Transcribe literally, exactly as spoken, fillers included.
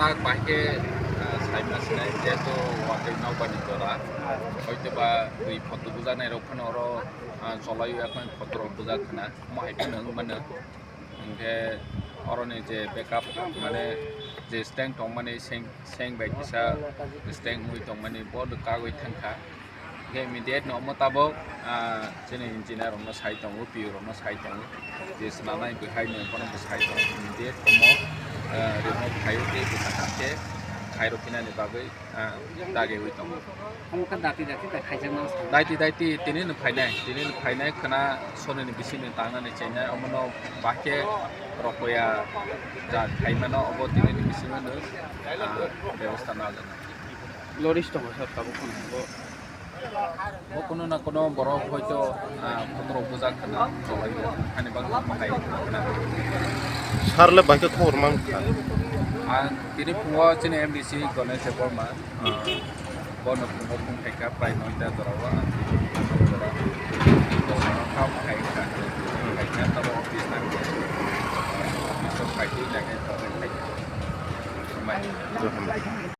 Bahai khe, ah, saima sinai, jehetu watwi nokbar ni jora, hoitoba twi photo bujaknai rok phano oro, ah, cholai o, ekhon photo rok bujak khna, omo hai phano wng mano. Hinkhe oroni je backup, mane je stand tongmani seng, seng bai kisa stand wngwi tongmani, bo kagwi thangkha. Hinkhe immediate no omo tabok, ah, chini engineer rokno sai tongo, P O rokno sai tongo, je swnamnai bwkhai no bono bo sai tongo, immediate omo, ah, remove khaio tei bwkha khe khairok phinani bagwi, ah, dagiwi tongo. Omo khe dati dati da khaijakma sa. Daiti daiti tini no phainai, tini no phainai khwna sonini bisingni tangnani chengnai, omono bahai khe rokoya ja khaimano, obo tini ni bisingo no, ah, bebosta nw ajak. Lorries tongo sir, tabuk phano bo. Bo kuno na kuno borok hoito, ah, photo rok bujak khna cholai o, ani bagwi omo hai khna. Sir le bahai khe khobor man kha. Ang tini phungo chini M D C Ganesh Debbarma, ah, bono phungo phung khaikha prai noita jora o, ang tini phungo jora. Bono kha khai kha, khai kha tabo office nang khe. Office o khai twi nang khe khai kha. Hambai.